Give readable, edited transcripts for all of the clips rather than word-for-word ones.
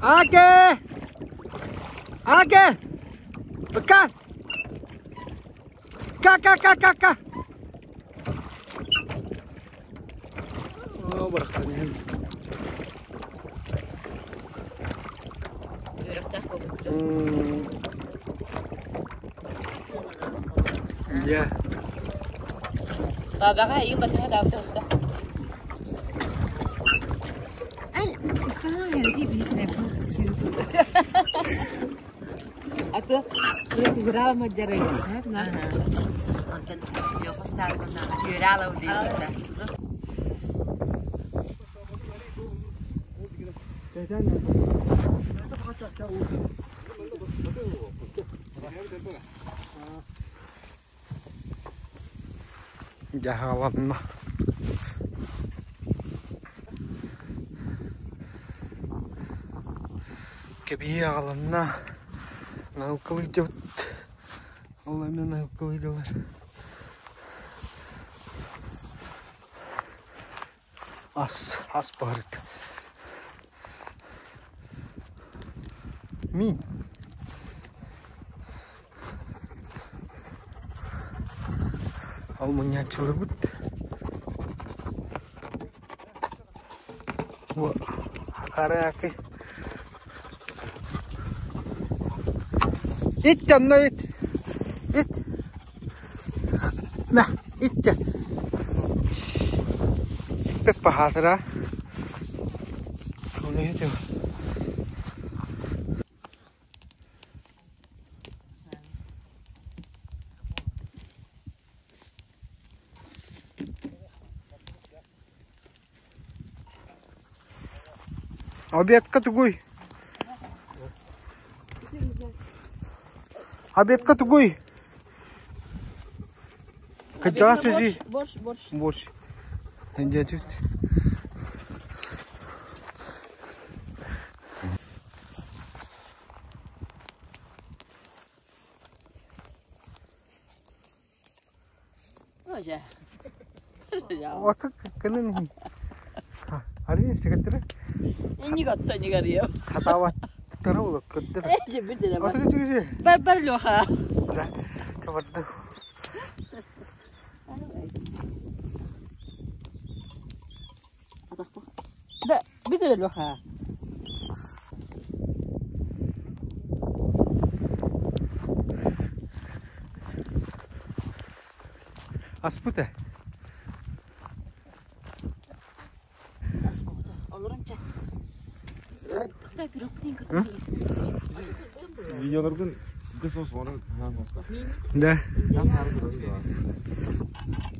Аке! Аке! Ка! Ка ка ка ка ка! Оо, барахсан иһин. Үөрэхтээх буолбут. Дьэ. Бабаҕа айыы батыһа даабыта utta. Аты кугураал мадьары. Онтон үөрэ алау диэбитэ. Дьаһаланна. Кэбиһии аҕаланна. Наһылкалыйдыбыт. Ол эмиэ наһылкалыйдылар. Ас, ас баһырыт. Мин. Ол мунньааччыларбыт. Бу Акараки. Ит онно ит. Ит. Мэ, ит. Иппэт баһаатыра. Оны ити. Обедка тугуй? Обедка тугуй? Кырдьаҕас эдьиий. Борщ, борщ. Борщ. Дьэ Оту кынын Арыйын сигеттире. Инник отто нигарыйым. Хатаабаттара улу көрдөр. Оту кичигиси. Бар бар Леха. Да, чабарды. Да, бүтэр Леха. Аспыт э. Олорунча. Видеоларгын кысос оны Да.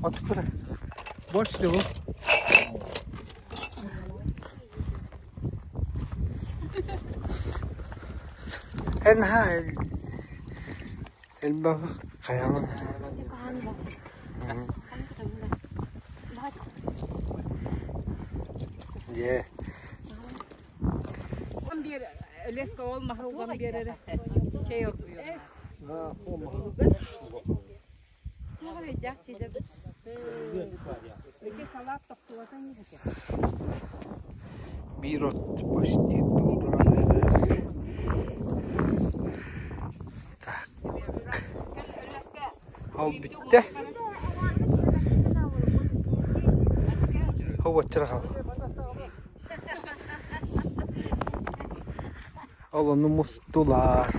Оту көрө. Борщ деп Эн наһаа элбэх хайаҕын Дьэ Биир от почти тууран эрэр. Так. Ол бүттэ. Хобоччура хал. Ол ону мустулар.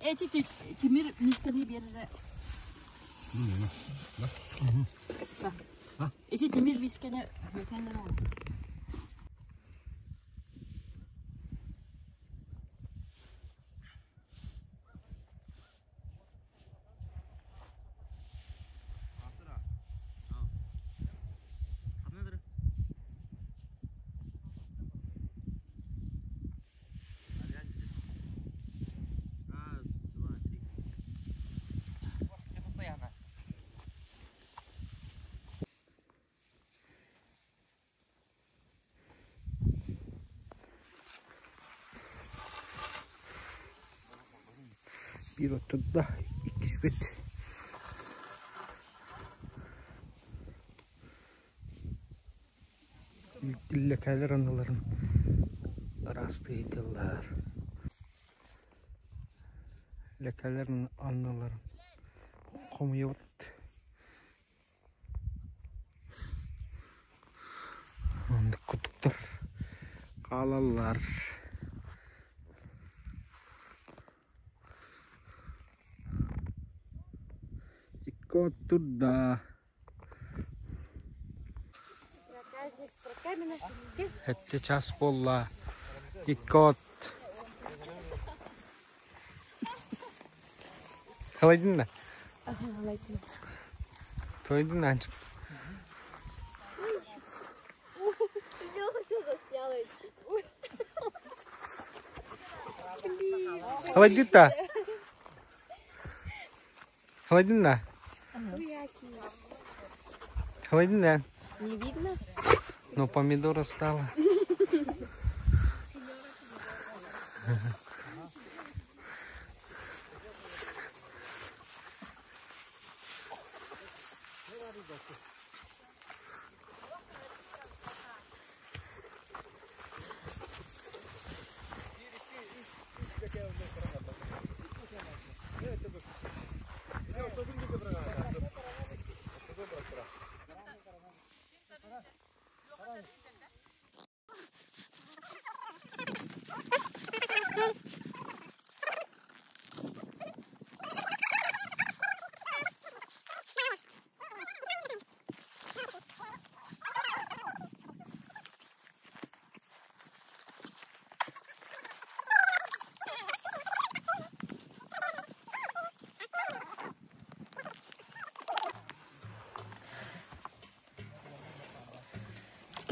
Эти тимир мисканы берere. Эти тимир мисканы Биир оттурда, иккиспит. Иллэкээлэр анныларын ыраастыы сылдьаллар. Лэкээлэр анныларын хомуйабыт. Оннук курдуктар хаалаллар. Икки от турда. Сэттэ час буолла. Икки от. Халайдын да? Халайдын да Анчык? Халайдыт да? Халайдын да? Халайдын да? Не видно? Но помидора стало.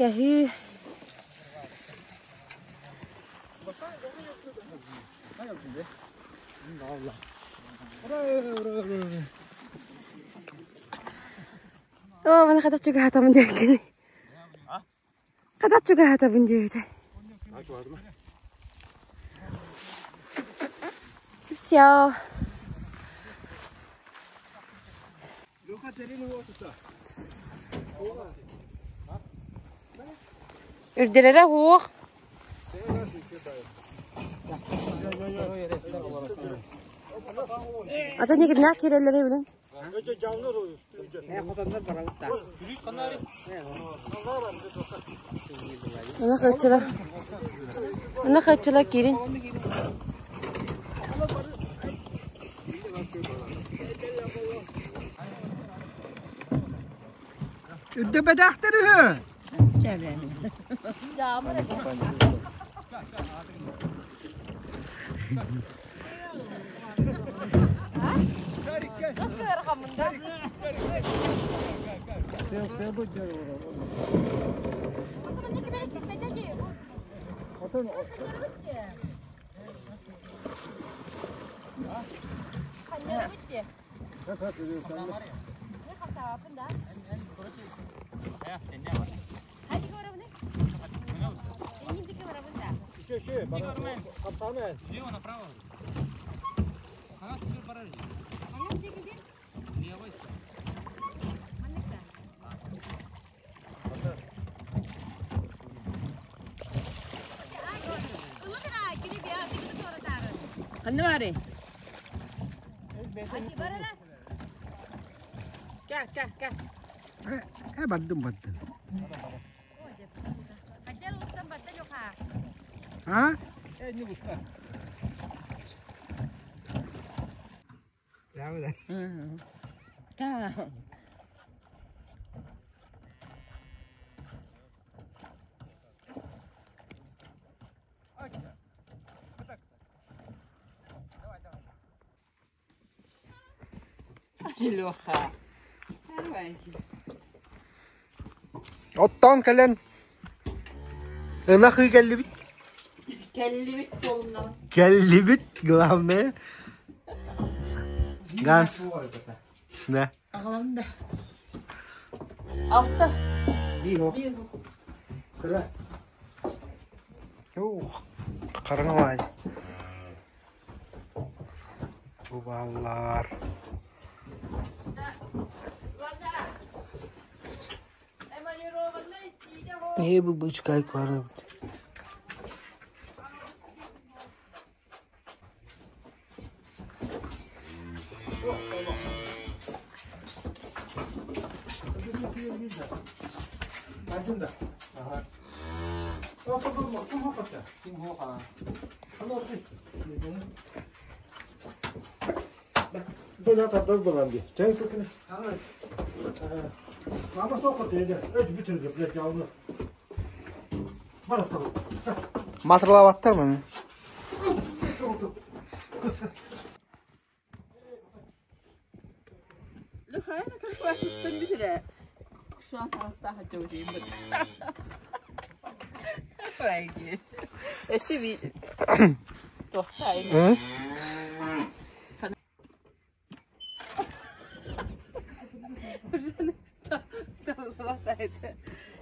Кэһии Оо, маны хатах чугаһатабын диэккиний. Хатах чугаһатабын диэбитэ. Все. Үрдэлэрэ уох. Ата нигирнээх киирэллэрий билин? Ынах ыччалар. Ынах ыччалар киирин. Үрдэбэтэхтэр үһү. Ханна баарый? Э бардым бардым. А? Да. Леха. Давай. Оттон кэлэн ынах ыы кэллибит. Кэллибит буолунна. Кэллибит, главное. Ганс. Да. Аҕалам да. Алта. Биир. Ух, хараҥа маай. Бу бааллар. Ээ бу бычкайк баар эбит. Матырлаабаттар маны.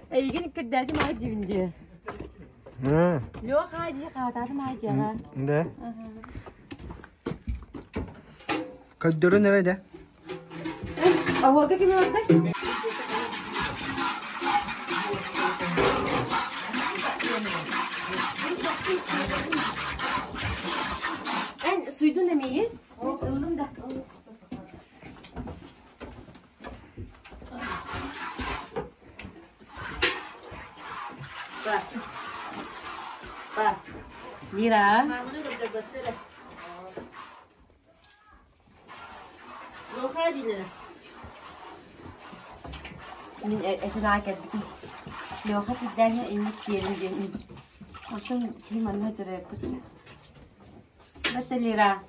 Эйигин кырдаатым аай диибин дии. Леха дии хаатаатым аай дьиэҕэ. Да. Көрдөрөн эрэ да. Оһуорга ким олордо? Эн суйдун эмиий? Ыллым да. Лира. Мин этин аа кэлбитим. Леха кирдээҥҥэ инник киэрин диэн. Оттон киһи манна дьарыйаппыт. Бэттэ Лира.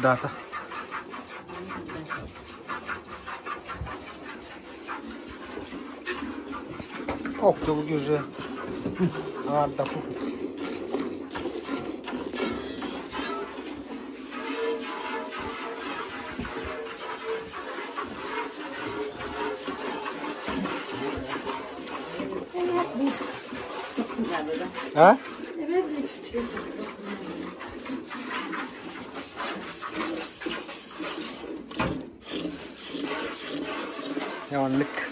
Дата. Октябрь уже аҥаардаппыт. А? Оннук.